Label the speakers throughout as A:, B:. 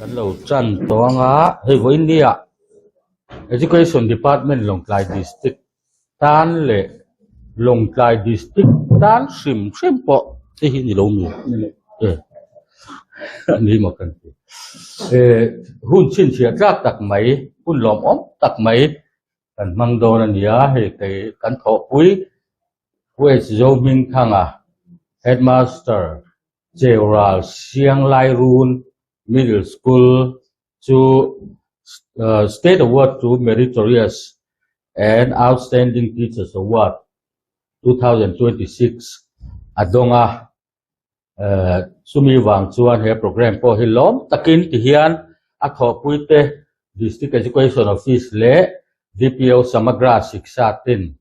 A: Kan lo tan tawh ang a, hei vawiin nia Education Department Lawngtlai District tan leh Lawngtlai District tan hrim hrim pawh hei hi ni lo mi e ni maw kan ti eh hun chhinchhiah tlak tak mai hun lawmawm tak mai kan hmang dawn a ni a, hei kei kan thawhpui West Zohmingthanga Headmaster Cheural Sianglairun Middle School chu State Award to Meritorious and Outstanding Teachers Award 2026 a dawng a. Chumi vang chuan he programme pawh hi lawm takin ti hian a thawhpuite District Education Office leh DPO Samagra Shiksha ten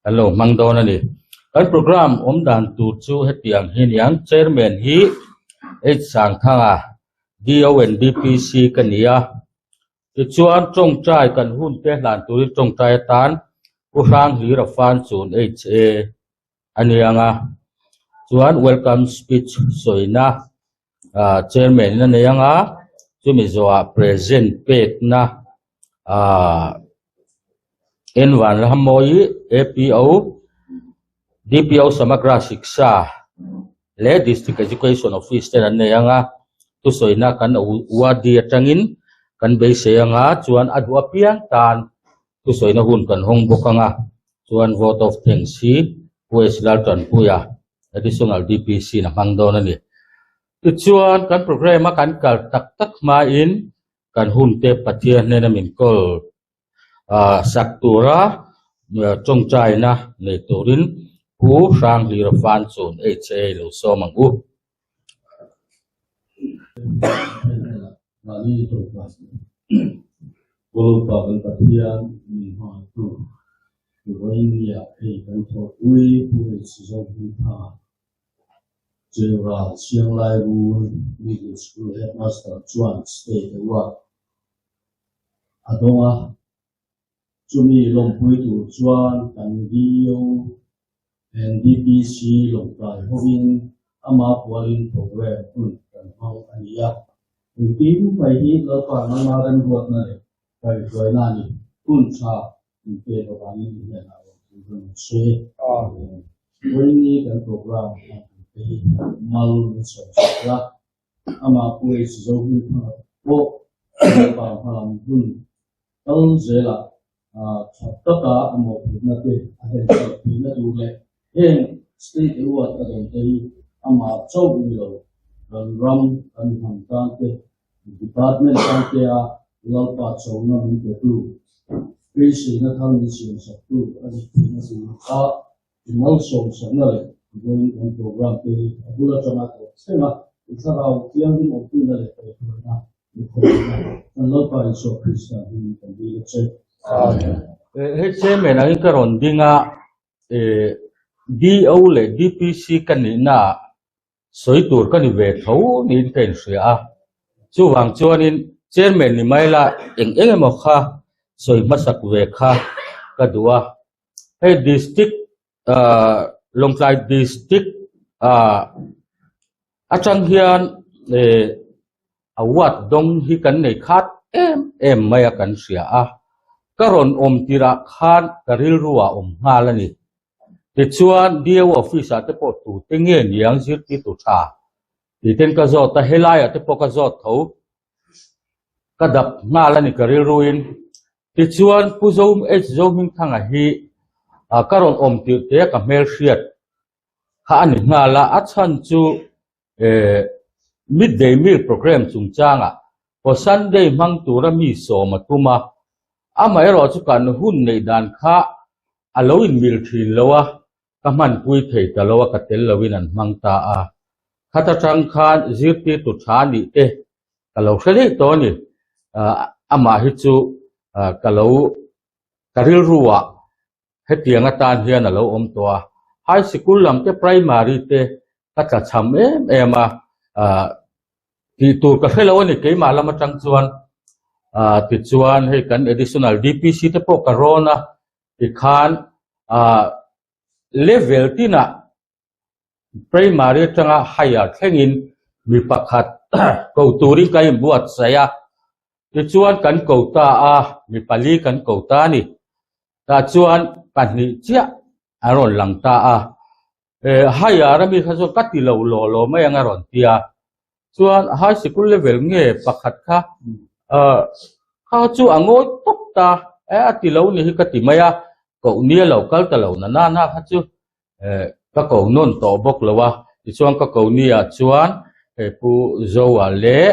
A: kan lo hmang dawn a ni. Kan programme awm dan tur chu hetiang hi a ni ang, Chairman hi H Sangthanga, DO and DPC ka ni a, tichuan tawngtai kan hun te hlan turin tawngtai atan Pu Hranghlir a fan chun HA a ni ang a, chuan welcome speech sawina ah chairman in a nei ang a, chumi zawhah present pekna ah N Vanlahamawi APO DPO Samagra Shiksha leh District Education Office ten an nei ang a, thusawina kan UAD atangin kan beisei ang a, chuan a duh apiang tan Thusawina hun kan hawng bawk ang a, chuan vote of thanks hi Pu H Laltanpuia, Additional DPC in a hmang dawn a ni. Tichuan kan programme a kan kal tak tak hmain kan hunte Pathian hnena min kawl sak tura tawngtaina nei turin Pu Hranghlir Fanchun HA lo sawm ang u.
B: Mahni tawngtai Pawlpa kan Pathian min hmangaihtu Vawinia hei kan thawhpui Pu H Zohmingthanga Cheural Sianglai Rul Middle School Headmaster chuan State Award a dawng a, chumi lawmpui tur chuan kan DEO and DPC lawngtlai hovin ama pualin programme hun kan hmang a ni a. Engkim mai hi Lalpa nangma remruatna leh kaihhruaina a ni. Hun tha min pek avangin i hnenah rawn thil reng ang se. Amen. Vawiini kan programme hman tur te hi mal min sawi sak la, amah Pu H Zohmingthanga pawh Lalpa hmalam hun kal zelah tha taka a mawhphurhna te a hlenchhuah theihna tur leh heng state award a dawn te hi amah chauh ni lo kan ram kan hnam tan te department tan te a Lalpa chona min petu beiseina thar min siamsaktu a ni theihna tur kha i malsawmsakna leh vawiin kan programme te hi a bul atanga tawp thleng a, i thlarau thianghlim awmpuina leh kaihhruaina i khawihna kan Lalpa Isua Krista hmingin kan dil a che.
A: Amen. Hei chairman angin ka rawn ding a, DO leh DPC ka nihna ah sawi tur ka ni ve tho niin ka inhria a, chuvang chuanin chairman ni mai la eng eng emaw kha sawi hmasak ve kha ka duh a, hei district ah Lawngtlai district ah atang hian eh award dawng hi kan nei khat em em mai a kan hria a, ka rawn awm tirah khan ka rilru ah awm nghal a ni. Tichuan DO office ah te pawh tute nge niang zirtirtu tha tih ten ka zawt a, helai ah te pawh ka zawt tho ka dap nghal a ni ka rilruin. Tichuan Pu Zo H Zohmingthanga hi ka rawn awm tirh te ka hmelhriat kha a ni nghal a, a chhan chu eh midday meal programme chungchangah pawh Sunday hmang tura mi sawm a tum a, amaherawh chu kan hun neih dan kha a lo inmil thin lo a, ka hmanpui thei ta lo a, ka tel loin an hmang ta a, khat atang khan zirtirtu tha nih te ka lo hre daih tawh a ni, amah hi chu ka lo ka rilru ah Hetiang atan hian a lo awm tawh a, high sikul lam te primary te ka tla cham em em a, ah tih tur ka hre lo a ni keimah lam atang chuan ah tichuan hei kan additional DPC te pawh ka rawn a tikhan ah level tinah primary atanga higher thlengin mi pakhat. ko turin ka inbuatsaih a, tichuan kan ko ta a, mi pali kan ko ta a ni. Tah chuan pahnih chiah a rawn lang ta a, Higher ami kha chuan ka ti lo law law mai ang a rawn ti a, chuan high sikul level nge pakhat kha kha chu a ngawi tawp ta, e a ti lo ni hi ka ti mai a, koh nia lo kal ta lo na nana kha chu ka ko nawn tawh bawk lo a, tichuan ka ko nia chuan hei Pu Zoa leh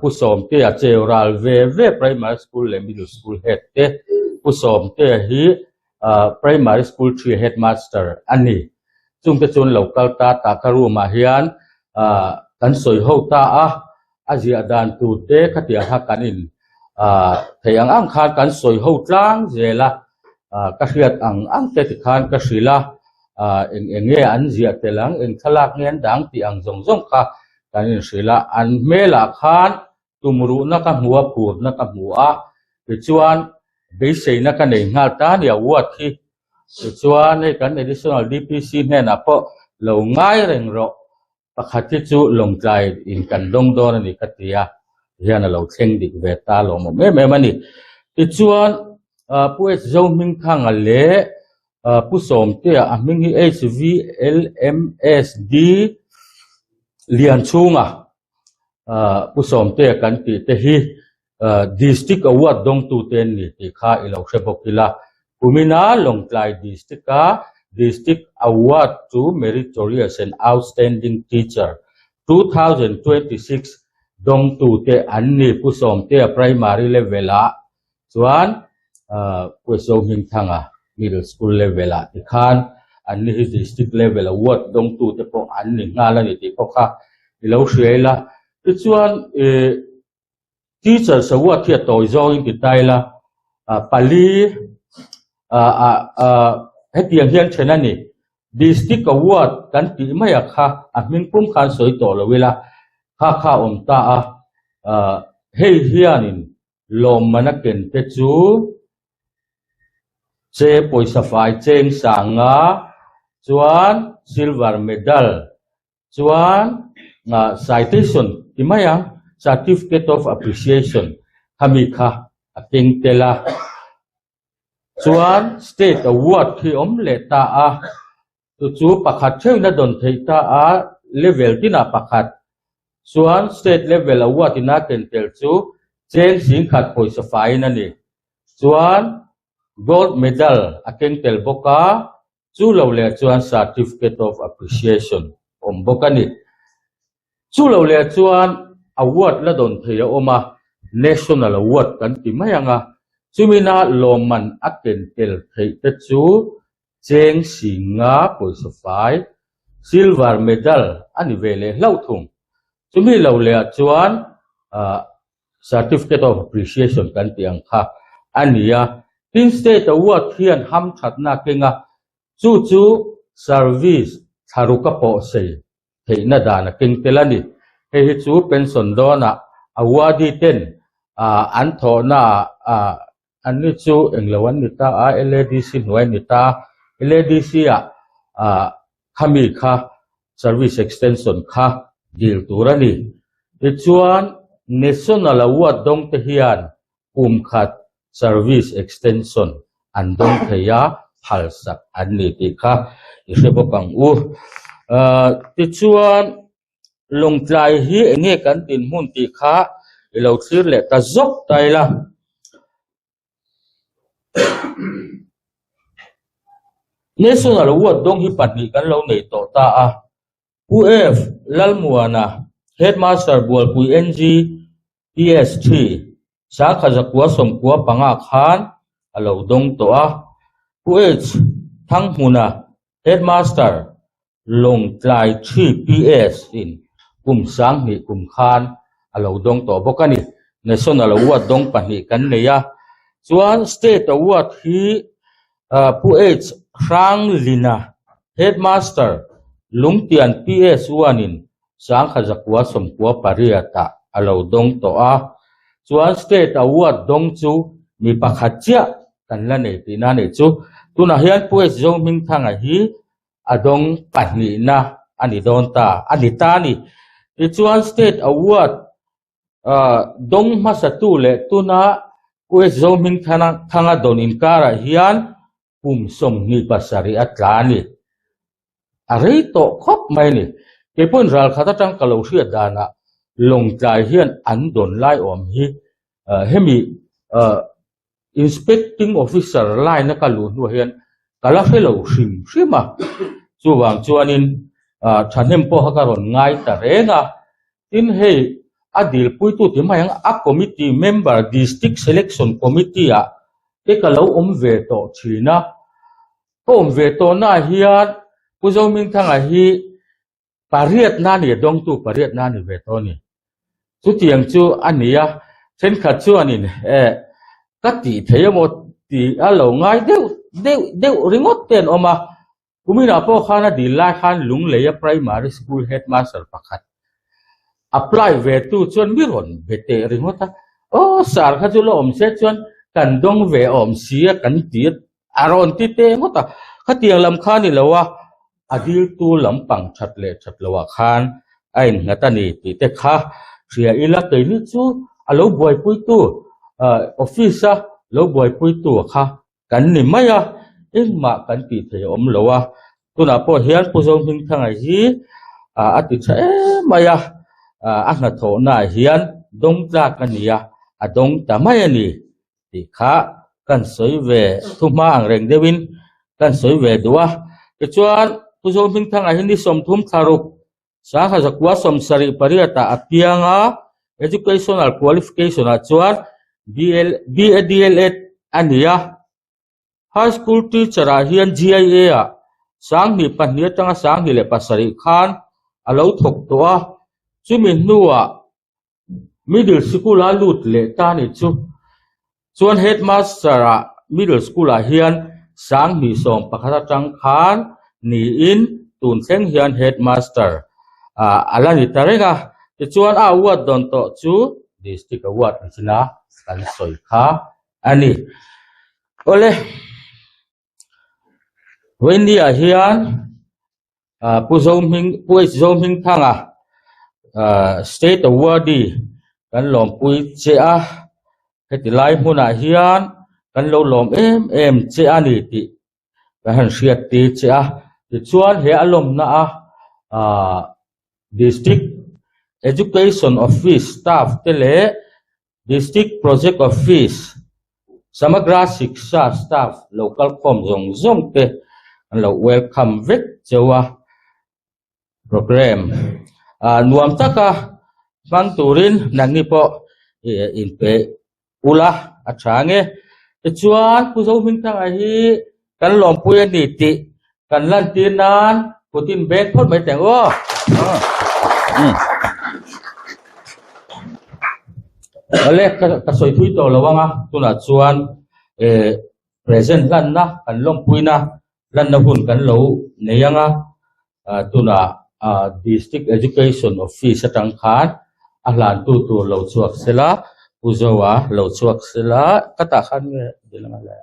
A: Pu Sawmtea cheu ral ve ve primary school leh middle school head te, Pu Sawmtea hi Primary School 3 Headmaster a ni. Chungte chuan lo kal ta ta ka room ah hian kan sawi ho ta a, a ziah dan tur te khatiang kha kan in theih ang ang khan kan sawi ho tlang zel a, ka hriat ang ang te tikhan ka hrilh a, eng eng nge an ziah tel ang, eng thlalak nge an dang tih ang zawng zawng kha kan inhrilh a, an hmelah khan Tumruhna ka hmu a, phurna ka hmu a, tichuan beiseina ka nei nghal ta a ni a ward hi. Tichuan hei kan additional DPC hnenah pawh lo ngai reng rawh, pakhat hi chu Lawngtlai in kan dawng dawn a ni ka ti a, hian a lo thleng dik ve ta lawmawm em em a ni. Tichuan Pu H Zohmingthanga leh Pu Sawmtea a hming hi HVLMSD Lianchhunga Pu Sawmtea kan tih te hi District Award dawngtute an ni tih kha i lo hre bawk ila. Kumina Lawngtlai District-a District Award to Meritorious and Outstanding Teacher 2026 dawngtute an ni Pu Sawmtea Primary Level-ah Chuan Pu Zohmingthanga Middle School level ah tikhan an ni hi District level award dawngtu te pawh an ni nghal a ni tih pawh kha i lo hria ila. Tichuan Teachers award hi a tawi zawngin ti ta ila pali hetiang hian then a ni. District award kan tih mai a kha a hming pum khan sawi tawh lo ila kha kha a awm ta a, hei hianin Lawmman a ken te chu che pawisa fai cheng sanga chuan silver medal chuan citation ti mai ang certificate of appreciation khami kha a keng tel a chuan state award khi awm leh ta a chu chu pakhat theuhin a dawn theih ta a level tinah pakhat chuan state level award ina ken tel chu cheng singkhat pawisa faiin a ni chuan gold medal a keng tel bawk a chu lo leh chuan certificate of appreciation awm bawk a ni. Chu lo leh chuan award la dawn thei a awm a, National Award kan ti mai ang a, chumina lawmman a ken tel theih te chu cheng singa pawisa fai, silver medal a ni ve leh hlauh thung. Chumi lo leh ah chuan Certificate of Appreciation kan tih ang kha a ni a, tin State Award hian hamthatna a keng a, chu chu service thlaruka pawh sei theihna dan a keng tel a ni. Hei hi chu pension dawnah awardee ten an thawhna ah an ni chu englo an ni ta a, LADC hnuai an ni ta a, LADC ah khami kha service extension kha dil tur a ni. Tichuan National Award dawng te hian kum khat service extension an dawng thei a, phalsak an ni tih kha i hre bawk ang u. Tichuan Lawngtlai hi eng nge kan dinhmun tih kha i lo thlir leh ta zawk ta ila. National Award dawng hi pahnih kan lo nei tawh ta a. Pu F. Lalmuana, Headmaster Bualpui NG PST, Sakha zakua sawmkua panga khan a lo dawng tawh a. Pu H. Thanghmuna, Headmaster, Lawngtlai 3 PS in kum sanghnih kum khan a lo dawng tawh bawk a ni. National Award dawng pahnih kan nei a. Chuan State Award hi Pu H. Hranglina, Headmaster, Lungtian PS 1 in sangkha zakua sawmkua pariat ah a lo dawng tawh a. Chuan State Award dawng chu mi pakhat chiah kan la nei tihna a nih chu. Tunah hian Pu H. Zohmingthanga hi a dawng pahnihna a ni dawn ta a ni ta a ni. Tichuan State Award dawng hmasatu leh tuna US Zohmingthanga dawn inkarah hian kum 27 a tla a ni. A rei tawh khawp mai a ni. Keipawhin ralkhat atang ka lo hriat danah Lawngtlai hian an dawn lai awm hi hemi Inspecting Officer line a ka luh hnuah hian ka la hre lo hrim hrim a, chuvang chuanin thahnem pawh kha ka rawn ngai ta reng a, tin hei a dilpuitu ti mai ang a committee member District Selection Committee ah te ka lo awm ve tawh thin a, ka awm ve tawhnaah hian Pu Zohmingthanga hi Pariatna a ni, dawngtu pariatna a ni ve tawh a ni. Chutiang chu a ni a, thenkhat chuanin eh ka tih thei emaw tih a lo ngai deuh deuh deuh ringawt te an awm a. Kuminah pawh khan a dil lai khan Lungleia Primary School Headmaster pakhat apply ve tu chuan mi rawn be teh ringawt a, Aw sir kha chu la awm se chuan kan dawng ve awm si a kan ti a A rawn ti teh ngawt a, khatiang lam kha ni lo a, a diltu lampang that leh that loah khan a innghat a ni tih te kha hria ila keini chu a lo buaipuitu office a lo buaipuitu kha kan ni mai a, engmah kan tih thei a awm lo a, tunah pawh hian Pu Zohmingthanga hi a ti tha em mai a, a hnathawhnaah hian dawng tlak a ni a, a dawng ta mai a ni. Tih kha kan sawi ve thu hma ang reng deuhin kan sawi ve duh a. Tichuan, Pu Zohmingthanga hi ni 30 thlaruk sangha zakua 78 ah a piang a, Educational Qualification ah chuan BL BADLEd a ni a. High School Teacher ah hian GIA ah 2002 atanga 2007 khan a lo thawk tawh a, chumi hnuah Middle School a lut leh ta ni chu chuan Headmaster ah Middle School ah hian 2011 atang khan niin tun thleng hian Headmaster ah a la ni ta reng a, tichuan a award dawn tawh chu District Award ni china kan sawi kha a ni. Awle, Vawiinni ah hian Pu Zohming Pu H Zohmingthanga State Awardee kan lawmpui che a, heti lai hmunah hian kan lo lawm em em che a ni tih kan han hriat tir che a, tichuan he a lawmna a District Education Office staff te leh District Project Office Samagra Shiksha staff lo kal khawm zawng zawng te an lo welcome vek cheu a, programme ah nuam taka hmang turin nangni pawh inpe ula a tha nge. Tichuan Pu Zohmingthanga hi kan lawmpui a ni tih kan lantir nan kut in beng phawt mai teh aw. Awle ka sawi thui tawh lo ang a tunah chuan eh present hlanna kan lawmpuina hlanna hun kan lo nei ang a tunah District Education Office atang khan a hlantu tur lo chhuak sela Pu Zoa lo chhuak sela ka tah khan nge dil anga le.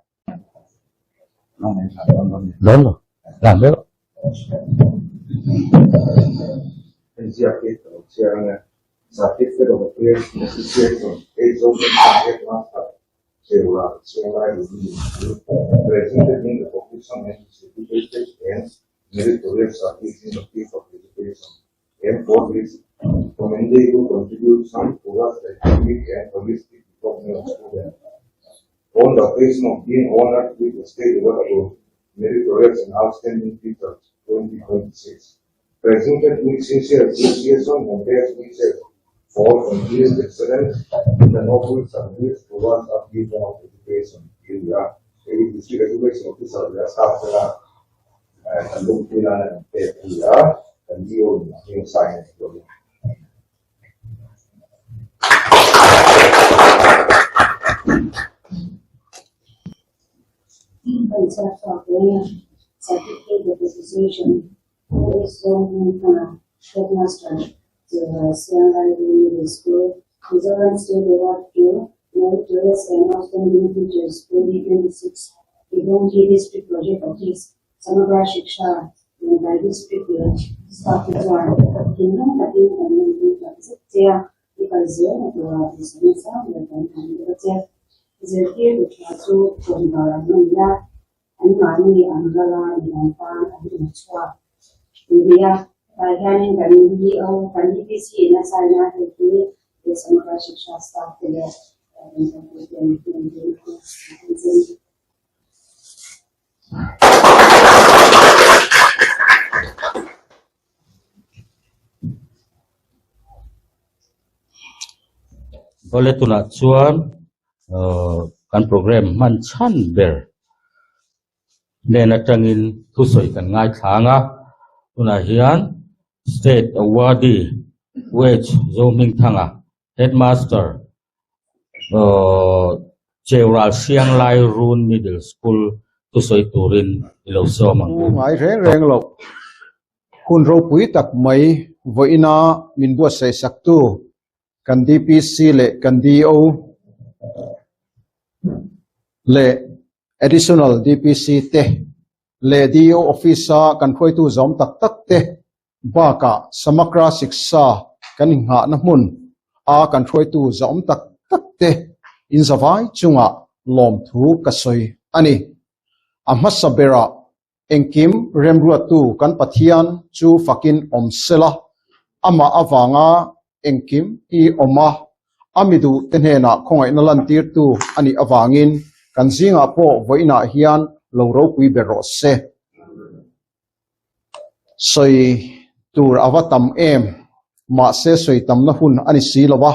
A: Dawn lo dan deuh.
C: Certificate of Appearance Association Aizawl Headmaster Cheura Chenglai Presented in the Office and Certificate and Meritorious Service in the Field of Education and for his commendable contribution towards the academic and holistic development of students. On the occasion of being honored with the State Award for Meritorious and Outstanding Teachers 2026, presented with sincere appreciation and best wishes for continued excellence in the noble service towards upliftment of education. Area, District Education Officer, staff kan lungpui nan an pek a ni a, kan DO in a hming sign a ni bawk e.
D: Certificate Headmaster Middle School, Mizoram State Award to Meritorious and Outstanding Teachers 2026, Ibongki District Project Office, Samagra Shiksha, Lawngtlai District leh Staff te chuan thinlung takin kan lawmpui tak zet che a, i kal zelna tura duhsakna sang ber kan han bawk a che. Zirtirtu tha chu kawmvar an ni a, anmahni an ral a, midang tan an inchhuak nia. Tah hianin kan DO, kan DPC in a sign a, hei hi Samagra Shiksha staff te leh kan thawktute an hnen dun a, an zin.
A: Awle tunah chuan kan program hman chhan ber hnen atangin thusawi kan ngaithlang a, tunah hian State Awardee Wage Zohmingthanga Headmaster Cheural Sianglai Run Middle School thusawi turin i lo sawm ang u.
E: Ngai reng reng lo. Hun ropui tak mai vawiina min buatsaih saktu kan DPC leh kan DO leh Additional DPC te leh DO Office-a kan hruaitu zawm tak tak te Bakah Samagra Shiksha kan inghahna hmun a kan hruaitu zahawm tak tak te inzavai chungah lawmthu ka sawi a ni. A hmasa berah engkim remruattu kan Pathian chu fakin awm sela, amah avanga engkim hi awm a, a mi duh te hnenah khawngaihna lantirtu a nih avangin kan zingah pawh vawiinah hian lo ropui ber rawh se. Sawi tur a va tam em? Mahse sawi tamna hun a ni si lo va.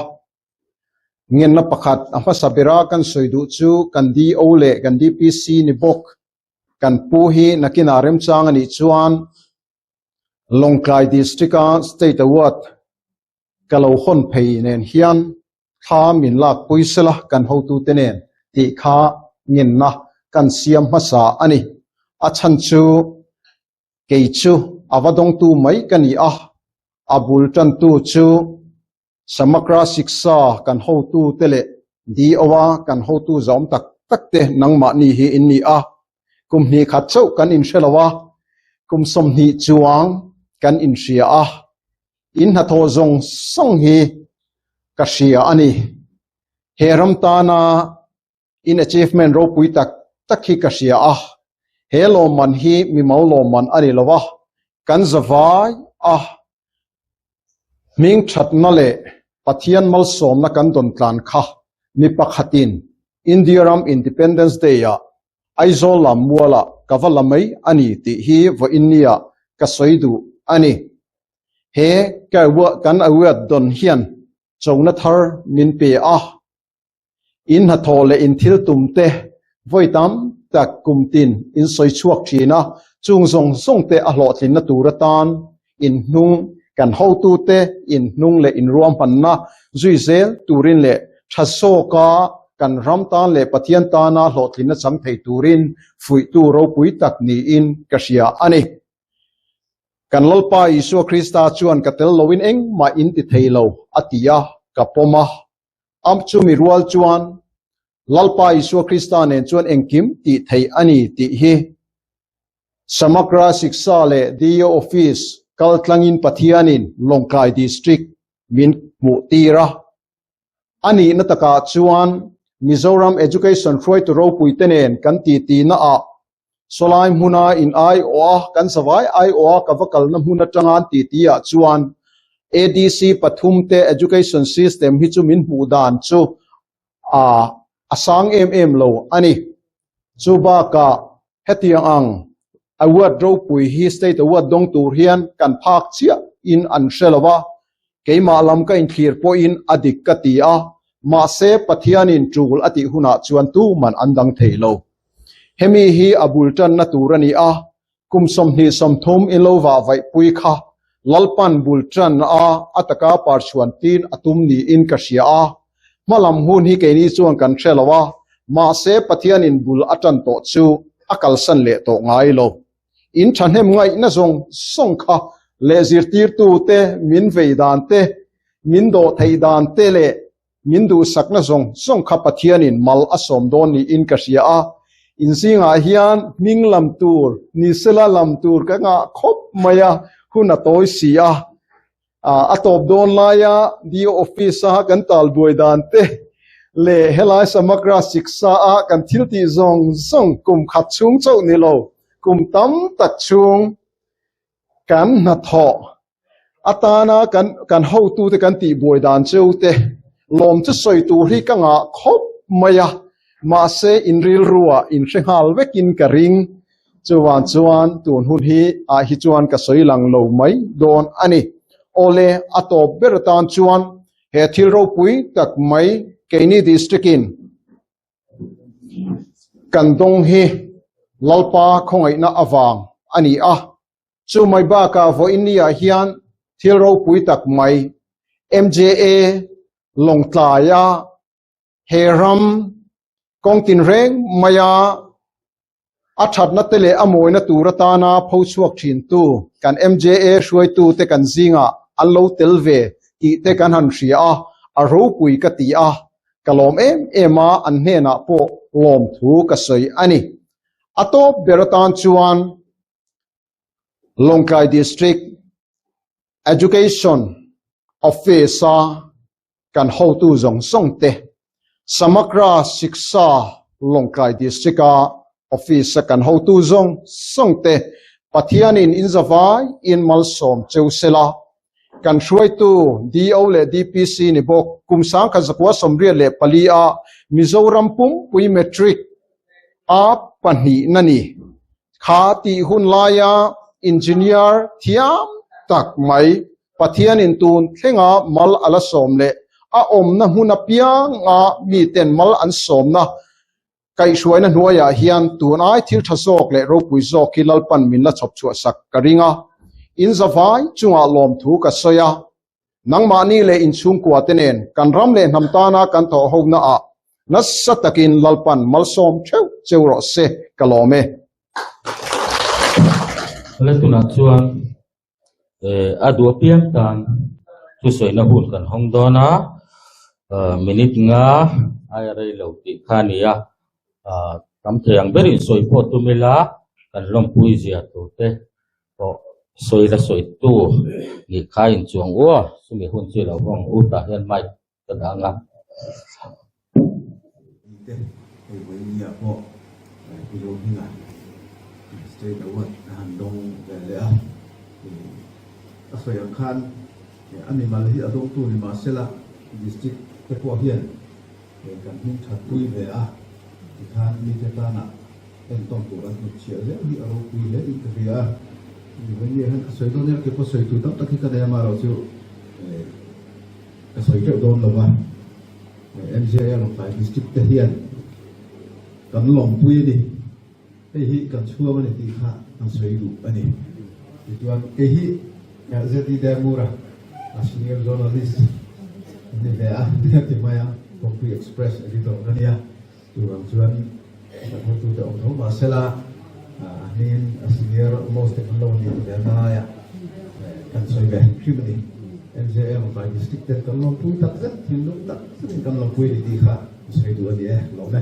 E: Ngenna pakhat a hmasa bera kan sawi duh chu kan DO leh kan DPC ni bawk. Kan pu hi nakinah remchang a nih chuan Lawngtlai District-a State Award ka lo hawn phei nen hian thla min lak pui sela kan hotute nen tih kha ngenna kan siam hmasa a ni. A chhan chu kei chu a va dawngtu mai ka ni a, a bul tantu chu Samagra Shiksha kan hotute leh DO-a kan hotu zawm tak tak te nangmahni hi in ni a. Kum hnih khat chauh kan inhre lo a, kum 20 chuang kan inhria a. In hnathawh zawng zawng hi ka hria a ni. He ram tana in achievement ropui tak tak hi ka hria a, he lawmman hi mimal lawmman a ni lo a, kan zavai a hming thatna leh Pathian malsawmna kan dawn tlan kha mi pakhatin India ram Independence Day-ah Aizawl lam mualah ka va la mai a ni tih hi vawiinnia ka sawi duh a ni. He kan award dawn hian chona thar min pe a, in hnathawh leh in thil tum te vawi tam tak kum tin in sawi chhuak thin a, chung zawng zawng te a hlawhtlinna tur atan in hnung kan hotute in hnung leh in ruahmanna zui zel turin leh tha zawka kan ram tan leh Pathian tana hlawhtlinna chang thei turin fuihtu ropui tak niin ka hria a ni. Kan Lalpa Isua Krista chuan ka tel loin engmah in ti thei lo a ti a, ka pawm a. Am chumi rual chuan Lalpa Isua Krista nen chuan engkim tih theih a ni tih hi Samagra Shiksha leh DO Office kal tlangin Pathianin Lawngtlai District min hmuh tir a. A nihna takah chuan Mizoram Education hruaitu ropuite nen kan titi naah Sawlai hmuna in aiawh a, kan savai aiawh a ka va kalna hmun atanga an titi ah chuan ADC pathum te education system hi chu min hmuh dan chu a a sang em em lo a ni. Chu bakah hetiang ang award ropui hi state award dawng tur hian kan phak chiah in an hre lo a, keimah lam ka inthlir pawhin a dik ka ti a, mahse Pathianin tul a tih hunah chuan tuman an dang thei lo. Hemi hi a bul tanna tur a ni a, kum 23 in lo vah vaihpui kha Lalpan bul tan a a taka parchhuan tin a tum niin ka hria a, hmalam hun hi keini chuan kan hre lo a, mahse Pathianin bul a tan tawh chu a kalsan leh tawh ngai lo. In thahnem ngaihna zawng zawng kha leh zirtirtute min vei dan te, min dawh theih dan te leh Min duhsakna zawng zawng kha Pathianin mal a sawm dawn niin ka hria a, in zingah hian hming lam tur, ni sela lam tur ka ngah khawp mai a, hun a tawi si a. A tawp dawn laia DO office a kan tal buai dan te leh helai Samagra Shiksha a kan thil tih zawng zawng kum khat chhung chauh ni lo, kum tam tak chhung kan hnathawh atana kan kan hotute kan tih buai dan cheu te lawm chu sawi tur hi ka ngah khawp mai a, mahse in rilruah in hre nghal vekin ka ring. Chuvang chuan tun hun hi ah hi chuan ka sawi lang lo mai dawn a ni. Awle, a tawp ber atan chuan he thil ropui tak mai keini district in kan dawng hi Lalpa khawngaihna avang a ni a. Chu mai bakah vawiin ni ah hian thil ropui tak mai MJA Lawngtlaia he ram kawng tinreng maia a thatna te leh a mawina tur atana pho chhuak thintu kan MJA hruaitute kan zingah an lo tel ve tih te kan han hria a, a ropui ka ti a, ka lawm em em a, an hnenah pawh lawmthu ka sawi a ni. A tawp ber atan chuan Lawngtlai District Education Office-a kan hotu zawng zawng te Samagra Shiksha Lawngtlai District-a Office-a kan hotu zawng zawng te Pathianin in zavai in malsawm cheu sela. Kan hruaitu DO leh DPC ni bawk kum 1984 a Mizoram pumpui Matric a pahnihna ni kha tih hun laia Engineer thiam tak mai Pathianin tun thlenga mal a la sawm leh a awmna hmun apianga miten mal an sawmna kaihhruaina hnuaiah hian tun ai thil tha zawk leh ropui zawk hi Lalpan min la chhawp chhuah sak ka ring a. In zavai chungah lawmthu ka sawi a. Nangmahni leh inchhungkua te nen kan ram leh hnam tana kan thawh hona ah nasa takin Lalpan malsawm theuh cheu rawh se ka lawm e.
A: Hale tunah chuan A duh apiang tan thusawina hun kan hawng dawn a, minute nga aia rei lo tih kha a ni a, tam thei ang berin sawi pawh tum ila kan lawmpui zia tur te pawh sawi la sawi tu nih kha a inchuang u a, chumi hun chu i lo hawng u tah hian mic ka dah ang a.
C: Te hei vawinia pawh Pu Zohminga State Award a han dawng ve leh a, a sawi ang khan a mimal hi a dawngtu ni mahsela District te pawh hian kan hming that pui ve a, tikhan mite tana entawn tur an hnutchhiah zel hi a ropui hle in ka hria a, vawinia hian ka sawi dawn nia keipawh sawi tur tam tak hi ka nei a marawh chu Ka sawi teuh dawn lo va, MJA Lawngtlai District te hian kan lawmpui a ni, hei hi kan chhuang a ni tih kha kan sawi duh a ni. Tichuan kei hi ZD Dengura, a senior journalist an ni ve a, ti mai a, Kawngpui Express editor ka nia, chuvang chuan kan hotute awm tho mahsela a hmingin a senior most te kan lo ni ve a laiah kan sawi ve hrim a ni. MJA Lawngtlai District ten kan lawmpui tak zet, thinlung tak zetin kan lawmpui a ni tih kha ka sawi duh a ni e, lawm e.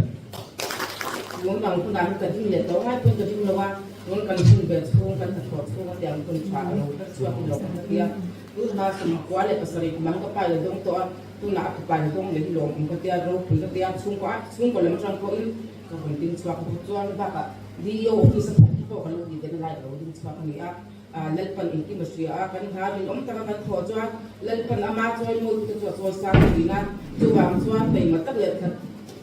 F: Tun ang hunah hi ka ding leh tawh ngai pawhin ka ding lo a, tun kan hun ve chhung, kan hnathawh chhung a tiang hun tha a lo her chhuak in lo ka hre tia. Tun hma 97 kum ang ka pa ila dawng tawh a, tunah a fapa ila dawng leh hi lawmawm ka tia, ropui ka tia, chhungkaw a, chhungkaw lam atang pawhin ka rawn ding chhuak bawk chuan bakah DEO office a thawk te pawh ka lo tih tehna lai ka lo ding chhuak a ni a. Lalpan engkim a hria a, kan hna rinawm taka kan thawh chuan Lalpan ama chawimawi te chu a chawi sang thin a, chuvang chuan keimah tak leh khat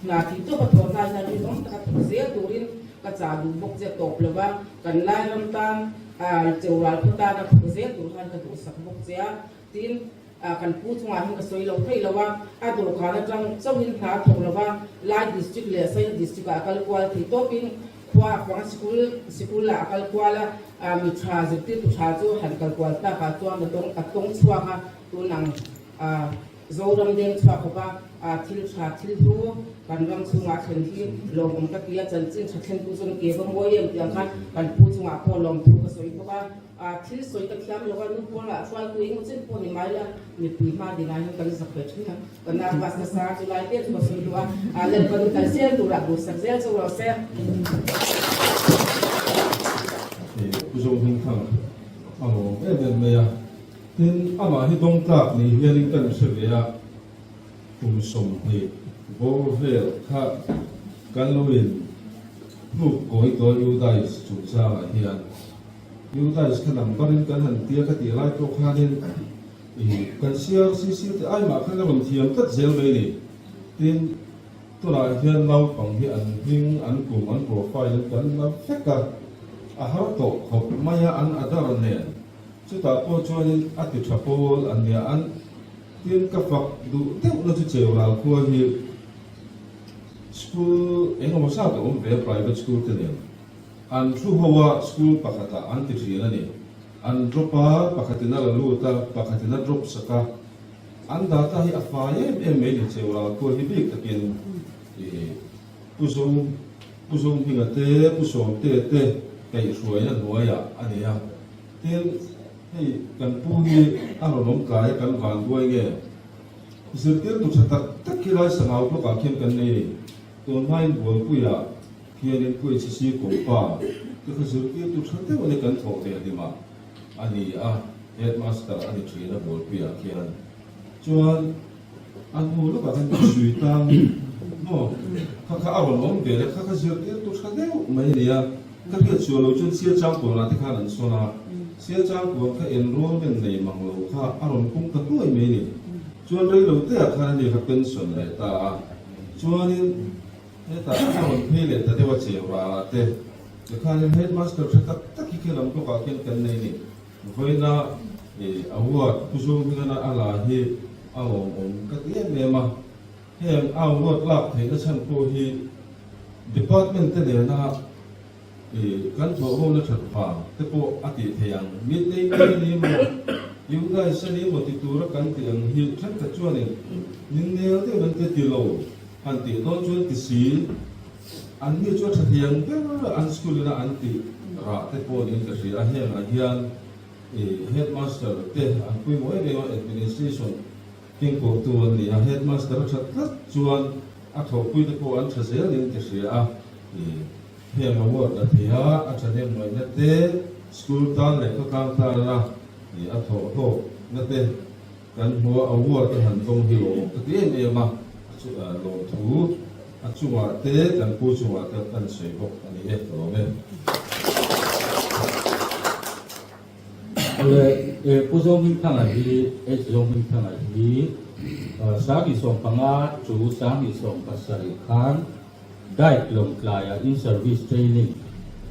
F: hna thih tawp a thawh hnai hian rinawm taka thawk zel turin ka chah duh bawk che tawp lo va, kan Lairam tan Cheural khaw tana thawk zel tur khan ka duhsak bawk che a, tin kan pu chungah hian ka sawi lo theih lo a, a dawhkan atang chauhin hna a thawk lo va, Lai District leh Saina District ah a kal kual thei tawpin Khua a fang a sikul sikul ah a kal kual a, mi tha zirtirtu tha chu han kal kual tak ah chuan a tawng a tawng chhuak a, tun ang Zoram deng chhuak khawp a thil tha thil hlu kan ram chhungah a thlen hi lawmawm ka ti a, chanchin tha thlentu chuan ke va mawi em tih ang khan kan pu chungah pawh lawmthu ka sawi bawk a. Thil sawi ka thiam lo a, nu pawl ah hruaitu eng emaw chen pawh ni mai la, mipui hma dingah hian kan zak ve thin a, ka nervous nasa chu lai te chu ka sawi duh a, Lalpa nu kal zel turah duhsak zel chu rawh se.
G: Pu Zohmingthang. a lawm em em mai a. Tin, amah hi dawng tlak ni hianin kan hre ve a, kum 20 bawr vel kha kan lo in hnuk kawi tawi UDISE chungchangah hian. UDISE kha number in kan han tia ka tih lai pawh khanin ih kan CRCC te ai mah khan a rawn thiam tlat zel mai ni. Tin, tunah hian naupang hi an hming, an kum, an profile in kan la vek a, a har tawh khawp mai a an adar nen. Chutah pawh chuanin a ti tha pawl an nia an tin ka fak duh deuh na chu Cheural khua hi school eng emaw zat a awm ve a private school te nen an thu ho a school pakhatah an ti thin a ni. An drop a pakhatin a la lut a pakhatin a drop sak a an data hi a fai em em mai ni Cheural khua hi bik takin ih Pu Zawng Pu Zawnghinga te Pu Sawmte te kaihhruaina hnuaiah a ni a. Tin, hei kan pu hi a rawn awm tlai a kan van duai nge? Zirtirtu tha tak tak khi lai sangau block ah khian kan nei ni. Tun hmain Bualpuia khianin Pu HC Kawmpa te kha zirtirtu tha deuh a ni kan thawh ve hlimah a ni a, headmaster a ni thin a Bualpuia khian. Chuan a hnu lawkah khan Pu Sui Tang maw kha kha a rawn awm ve le, kha kha zirtirtu tha deuh mai a ni a. Ka hriat sual lo chuan Sia Changkuangah te khan an sawn a, Sia Changkuang kha enrollment nei mang lo kha a rawn pung ta hnuai mai ni. Chuan rei lo teah khan ani kha pension leh ta a, chuanin hetah a rawn phei leh ta deuh a Cheural ah te tikhanin headmaster tha tak tak hi khi lam bawkah khian kan nei ni. Vawiina award Pu Zohmingana a la hi a lawmawm ka ti em em a, heng award lak theihna chhan pawh hi Department te nena kan thawhhona that vang te pawh a tih theih ang. Midday meal a ni maw, you guys a ni maw ti tura kan tih ang hi thenkhat chuanin min nel deuh an ti ti lo han tih dawn chuan ti si. An ni chu a tha thei ang ber an school ina an tih rah te pawh niin ka hria a, hengah hian headmaster te an pawimawh em em a, administration Kengkawhtu an ni a, headmaster a that tlat chuan a thawhpuite pawh an tha zel in ka hria a, heng award la thei a, a thahnem ngaihna te, school tan leh khawtlang tana a thawh hlawkna te kan hmu a, award a han dawng hi lawmawm ka ti em em a, lawmthu a chungah te kan pu chungah te kan sawi bawk a ni e, ka lawm e.
A: Awle Pu Zohmingthanga hi H Zohmingthanga hi 2015 chu 2017 khan Diet Lawngtlaiah in service training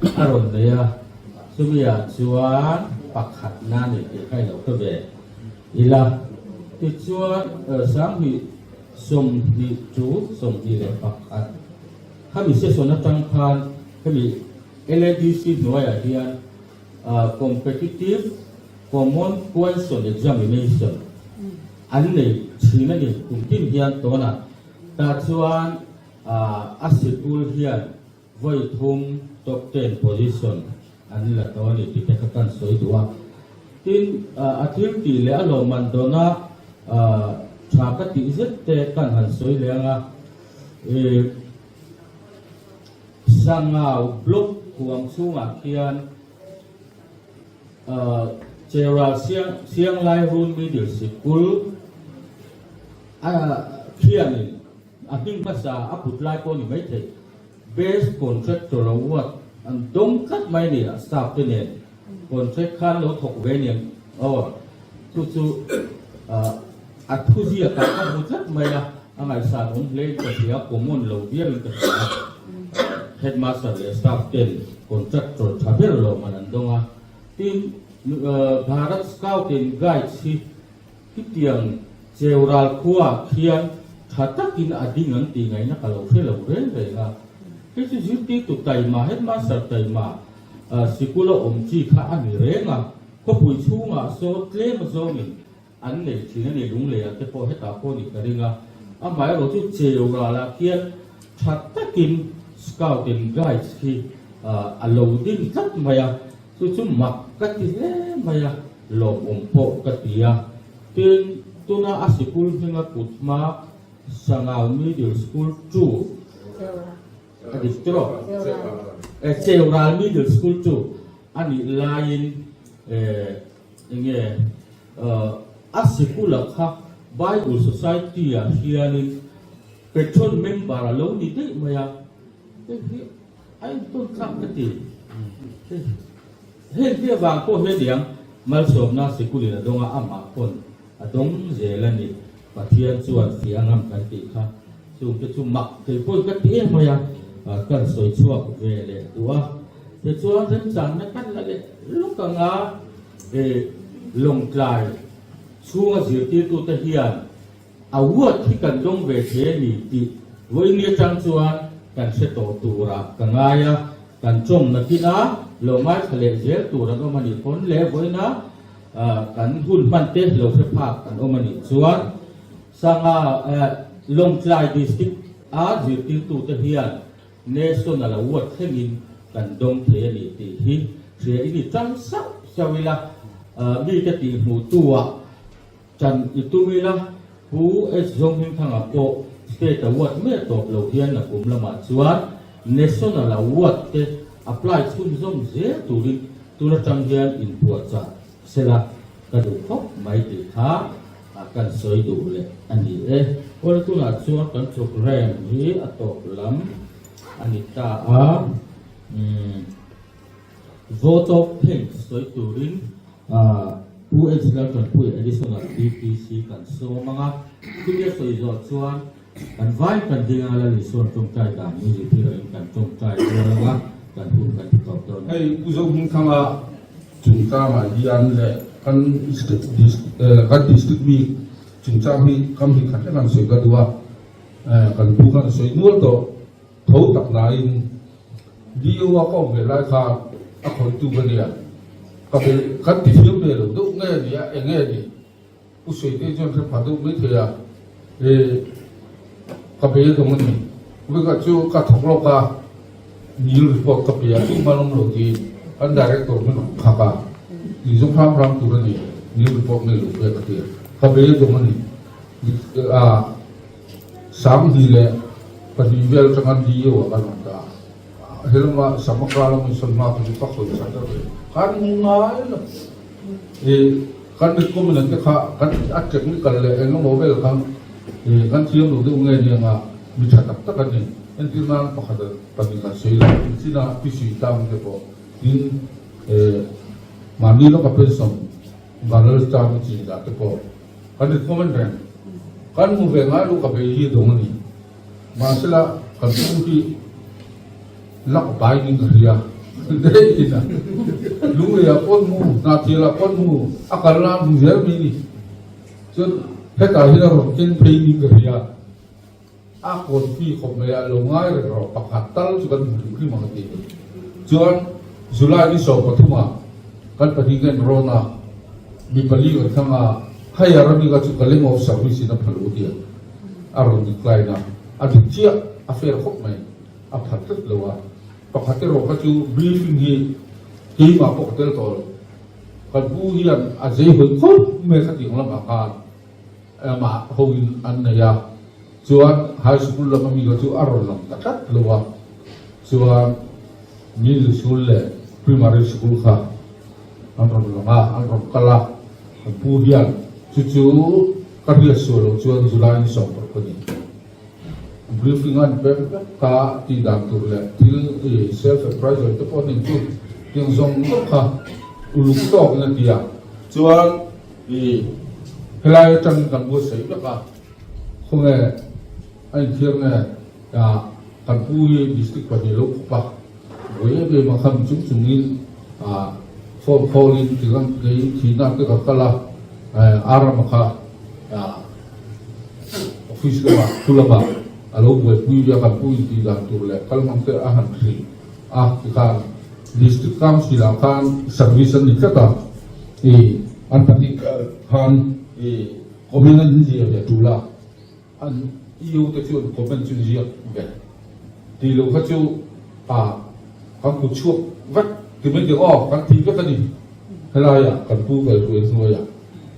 A: a rawn nei a, chumi ah chuan pakhatna a ni tih kha i lo hre ve ila. Tichuan 2020 chu 21 khami session atang khan hemi LADC hnuaiah hian Competitive Common Question Examination an nei thin a ni kum tin hian tawnah tah chuan a sikul hian vawi thum top ten position an la tawh a ni tih te kha kan sawi duh a. Tin, a thil tih leh a lawmman dawna tha ka tih zet te kan han sawi leh ang a. Sangau Block huam chhungah khian Chera Sianglai Run Middle Sikul a khianin a hming hmasa a put lai pawh a ni maithei. Best Contractor Award an dawng tlat mai a ni a staff te nen contract khan lo thawk ve aniang aw chu chu a thuziakah ka hmu tlat mai a. A ngaihsan awm hle in ka hria, common lo viau in ka hria. Headmaster leh staff ten contractor tha ber lo man an dawng a. Tin, Bharat Scout and Guides hi khitiang Cheural khua khian tha takin a ding an tih ngaihna ka lo hre lo reng reng a. Hei chu zirtirtu taima, headmaster taima sikula awm chi kha a ni reng a. Khawpui chhungah saw tlem azawngin An nei thin a ni lungleiah te pawh hetah pawh ni ka ring a, amaherawh chu cheu ralah khian tha takin scout and guides khi a lo ding tlat mai a, chu chu mak ka ti hle mai a, lawmawm pawh ka ti a. Tin, tuna a sikul hminga kut hma Sangau Middle School 2 a dik tawh, Cheural Middle School 2 a nih laiin. Enge a sikula kha Bible Society ah hianin Patron member a lo ni daih mai a, hei hi a intawn tlak ka ti. Heng hi avang pawh hian niang malsawmna sikulin a dawng a, amah pawn a dawng zel a ni. Pathian chuan fiah ngam kan tih kha chungte chu mak kei pawhin ka ti em mai a, kan sawi chhuak ve leh duh a. Tichuan remchanna kan la leh lawk ang a, Lawngtlai chhunga zirtirtute hian Award hi kan dawng ve thei a ni tih vawiin atang chuan kan hre tawh turah ka ngai a, kan tawng nakin a lo ngaithla leh zel tur an awm a nih pawn leh vawiin a kan hun hman te lo hre phak an awm a nih chuan Sangha Lawngtlai District a zirtirtute hian National Award thlengin kan dawng thei a ni tih hi hria i ni tang sauh sauh ila, mite tihhmuhtu ah Chan i tum ila, Pu S. Zonghmingthanga pawh State Award mek tawp lo hian a kum lamah chuan National Award te apply chhunzawm zel turin tun atang hian inpuahchah sela ka duh khawp mai tih kha kan sawi duh leh a ni e. Awle tunah chuan kan programme hi a tawp lam a ni ta a, umm. Vote of thanks sawi turin Pu H Laltanpuia Additional DPC kan sawm ang a, chumi a sawi zawh chuan kan vai kan ding anga Lal Isuan tawngtai dan ni zirtir angin kan tawngtai rual ang a, kan hun kan ti tawp dawn a ni.
G: Hei Pu Zohmingthanga chungchangah hian leh kan kan district mi chungchang hi kam hi khat vek an sawi ka duh a, kan pu khan a sawi nual tawh. Tho tak nain DO a ka awm ve lai khan a khawihtu ka nia, ka be kan ti thiam ve lo deuh nge ni a, eng nge ni? U Suite chuan hre pha deuh mai thei a, e ka be dawng a ni. Vekah chu ka thawk lawk a, nil report ka pe a, chu hman awm lo tiin kan director min rawn khak a, tih zawng hram hram tur a ni, nil report ngei lo pek a ti a, ka be dawng a ni. A. 22 vel atanga DO ah kan rawn dah a, helama Samakra lama insawn hma kha chu ka khawi chhan deuh rih. Kan hmu ngai lo. Ih kan recommend te kha kan a technical leh eng emaw vel kha ih kan thiam lo deuh nge ni anga mi tha tak tak an ni. Entir nan pakhat pahnih kan sawi lo. Inchina Pisui tlang te pawh tin ih mahni lawka pension Balal tlang chin dah te pawh Kan recommend reng. Kan hmu ve ngai lo ka bei hi dawng a ni. Mahsela kan pu hi lak bai ning ka hria. Daih in a. Lunglei ah pawn hmu, Hnahthial ah pawn hmu, a kal la hmu zel mai ni. Chuan hetah hian a rawn keng phei ning ka hria. A kawnfi khawp mai a lo ngai reng rawh pakhat tal chu kan hmu hrim hrim ang a ti. Chuan July ni 13 ah kan pahnih ka enrawn a, mi pali kan thlang a, higher ami kha chu Kaleng of Service in a pha lo tia a rawn decline a, a dik chiah a fair khawp mai, a pha tlat lo a, pakhat erawh kha chu briefing hi keimah pawh ka tel tawh lo, kan pu hian a zei hawi khawp mai khatiang lamah khan. Amah hoin an nei a, chuan high school lama mi kha chu a rawn lang ta tlat lo a, chuan middle school leh primary school kha an rawn lang a, an rawn kal a, kan pu hian chu chu ka hriat sual loh chuan July ni 16 ka ni. Briefing an pek vek kha tih dan tur leh thil i self appraisal te pawh nen chu tiang zawng zawng kha uluk tawkin a ti a, chuan I helai atangin kan buatsaih vek a, khawnge a inthiar nge kan pu hi district pahnih lo khawp a, vawi em em a khami chung chungin phone call in tiang kei thihna te ka kal a, Arama kha office lamah thu lamah a lo buaipui ve a, kan pu intih dan tur leh kal hmang te a han hrih a tikhan district council ah khan service an ni tlat a. I an pahnih khan i comment an ziah ve tul a, an EU te chuan comment chu ziak ve tih loh kha chu a kan kut chhuak vek ti mai teh aw kan ti vek a ni helai ah kan pu kal hruai hnuai ah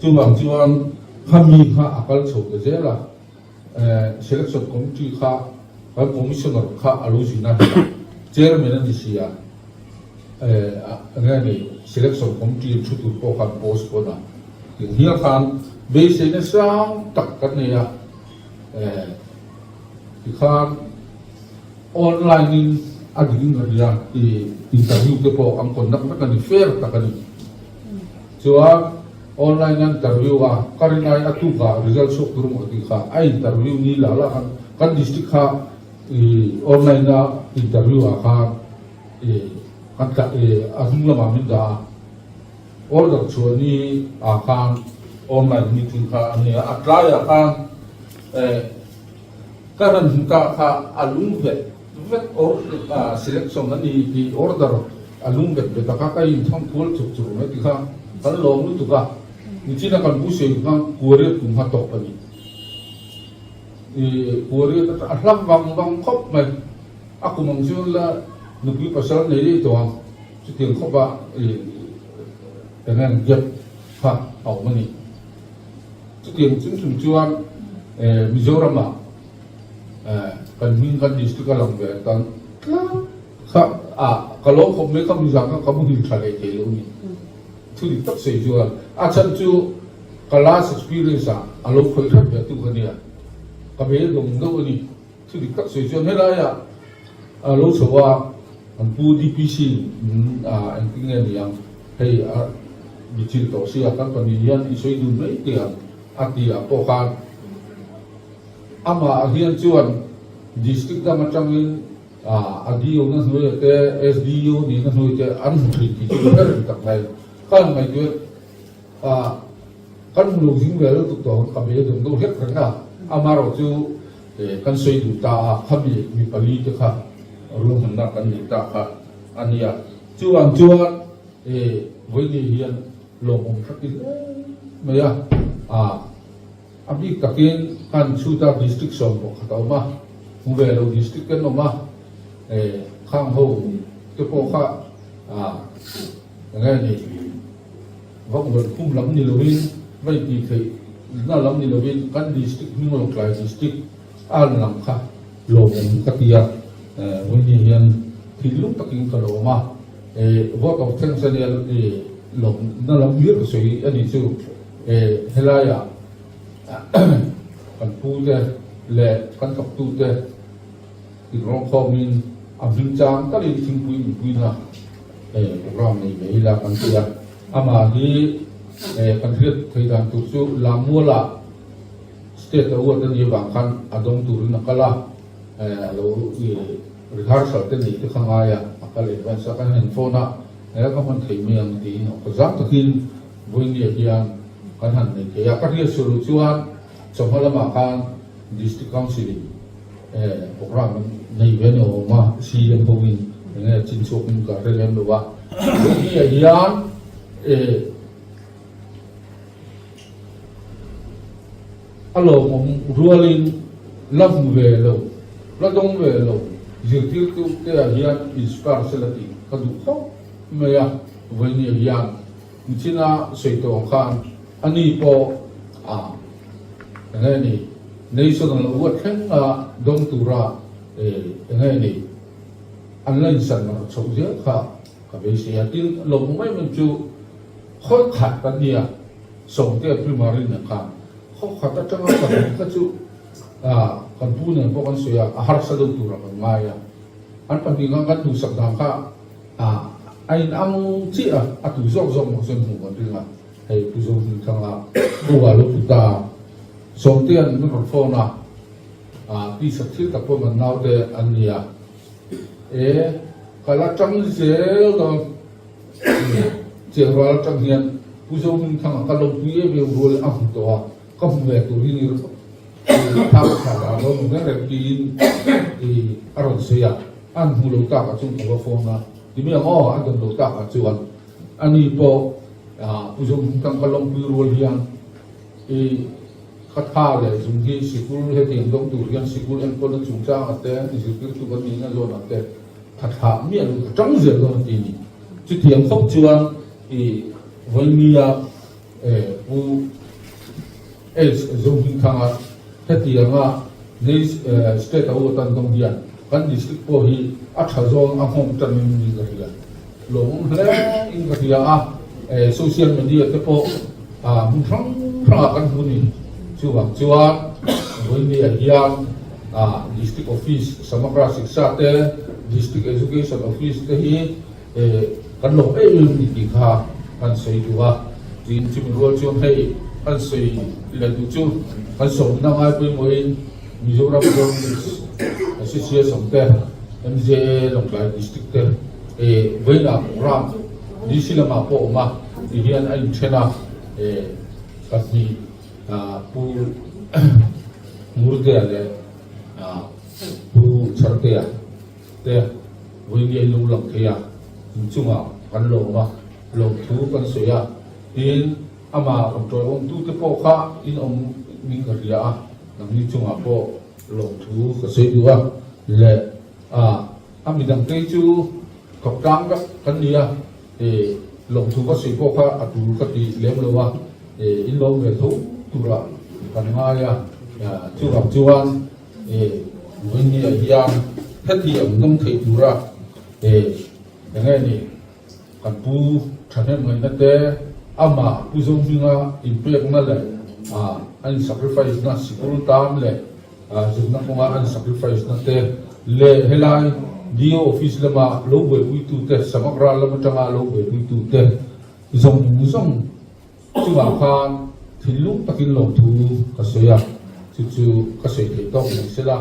G: chuvang chuan khami kha a kal chho ta zel a selection committee kha kan commissioner kha a lo zin a chairman a ni si a.
H: Enge ni selection committee thu tur pawh khan postpone a, tin hial khan beiseina sang tak kan nei a, tikhan online in a ding a nia i interview te pawh an conduct vek a ni, fair tak a ni. Chuan online a interview a, ka rinai a tukah result chhuak tur maw tih kha a interview ni lah lah khan kan district kha i online a interview ah khan i kan tla i a hnung lamah min dah a, order chhuah ni ah khan online meeting kha a nia, a tlaiah khan eh ka rawn hmu ta kha a lung vet vet or selection a ni tih order a lung vet vet a kha ka inthawng kual chuk chuk mai ti kha kan lawm lutuk a, nichina kan bu sawi khan kuariat kum kha tawp a ni. I kuariat atang a hla vang vang khawp mai. A kum ang chu la nupui pasal nei daih tawh ang, chutiang khawp a i eng eng gap kha a awm a ni. Chutiang chung chung chuan Mizoram ah kan hming kan district a lang ve tan tlat kha a ka lawm khawp mai kha mizang kha ka muhil tha leh thei lo a ni. Thu dik tak sawi chuan a chhan chu ka last experience ah a lo khawih hrep ve tu kha nia, ka beidawng deuh a ni. Thu dik tak sawi chuan helaiah a lo chho a, an pu DPC in engtin nge ni ang, hei a bichil tawh sia kan pahnih hian i sawi dun mai teh ang a ti ah pawh khan amah hian chuan district dang atangin a DO na hnuaiah te SDO nih na hnuaiah te an hmu thin tih chu ka hre reng tak mai. Ka han ngaihtuah kan hmu lo zing ve lutuk tawh ang ka be dawng deuh hlek reng a, amaherawh chu Kan sawi duh ta a, khami mi pali te kha ruahmanna kan nei ta kha a nia. Chuvang chuan vawiin hian lawmawm thlakin hle mai a, a bik takin kan chhuta district 11 a awm a, hmu ve lo district kan awm a, khang ho te pawh kha eng nge ni vak vawn khum lam ni lovin va intih theih na lam ni lovin kan district hming Lawngtlai district a an lang kha lawmawm ka ti a, vawiin hian thinlung takin ka lawm a, vote of thanks a nia lawmna lam hlir ka sawi a nih chu, helaiah kan pu te leh kan thawktu te inrawngkhawmin a hming chang talin thingpui inpuina Program nei ve ila kan ti a, amah hi kan hriat thei dan tur chu Lammuala state a uat a nih avang khan a dawng turin a kal a, a lo rehearsal te neih te kha ngai a, a kal advance a, kan han phone a, ka hman thei mai ang tiin ka zam takin vawinia hian kan han nei thei a, ka hriat sual loh chuan chawhma lamah khan District Council in Program nei ve ni awm a, CM hoin enge chin chhuak in ka hre lem lo a, Vawinia hian a lawmawm rualin la hmu ve lo, la dawng ve lo zirtirtu te ah hian inspire sela tih ka duh khawp mai a, Vawinia hian Nichina sawi tawh ang khan ani pawh a enge ni national award thleng a dawng tura enge ni an la insan mar chhoh zel kha ka beisei a. Tin, lawmawm mai mai chu khawi khat kan nia Sawmtea primary nen khan khaw khat atanga ka hmu kha chu kan pu nen pawh kan sawi a, a harsa deuh tura kan ngai a. An pahnih khan kan duhsak dan kha A in ang chiah a, a tu zawk zawk mah chuan hmuh kan ring a, hei Pu Zohmingthanga Goa lo pu ta Sawmtea'n min rawn phone a, tihsak thil tak pawh kan naute an ni a, e ka la tang zel dawn Chiangrual atang hian Pu Zohmingthanga ka lawmpui em em rual a hmu tawh a, ka hmu ve tur hi ni thak thak a lo hmu reng reng tiin a rawn sawi a. An hmu lo tak ah chuan ka va phone a, ti mai ang aw, a dawn lo tak ah chuan ani pawh Pu Zohmingthang ka lawmpui rual hian i ka tha leh zung hi sikul hetiang dawng tur hian sikul enkawlna chungchang ah te zirtirtu kan nihna zawn ah te tha thlah miah lo ka tang zel dawn a ti a ni. Chutiang khawp chuan i Vawimia Pu H. Zohmingthanga hetianga State a u atan dawng hian kan district pawh hi a tha zawng a nghawng tanin ni ka hria. lawmawm hle in ka hria a, social media te pawh hmun hrang hrangah kan hmu ni. Chuvang chuan Vawinia hian District Office Samagra Shiksha te, District Education Office te hi kan lawm em em ni tih kha kan sawi duh a. Tin, chumi rual chuan hei kan sawi leh duh chu kan sawmna ngai pawimawhin Mizoram Journalist Association te, MJA Lawngtlai District te vawiinah ram DC lamah pawh awm a ti hian a inthen a, pahnih Pu Ngurtea leh Pu Chartea te vawiin in lo lang thei a, inchungah kan lawm a, lawmthu kan sawi a, tin amah rawn tawiawmtute pawh kha in awm min ka hria a, nangni chungah pawh lawmthu ka sawi duh a, leh a midangte chu thawk tlang vek kan ni a, lawmthu ka sawi pawh kha a tul ka ti lem lo a, in lawm ve tho turah kan ngai a, chuvang chuan vawinia hian heti ang dawng thei tura eng nge ni kan pu thahnem ngaihna te amah pu Zohminga inpekna leh a in sacrifice na sikul tan leh zirna kawnga an sacrifice na te leh helai DO office lama lo buaipui tu te Samagra lam atanga lo buaipui tu te zawng zawng Chuvang khan thinlung takin lawmthu ka sawi a, chu chu ka sawi theih tawk mai se la.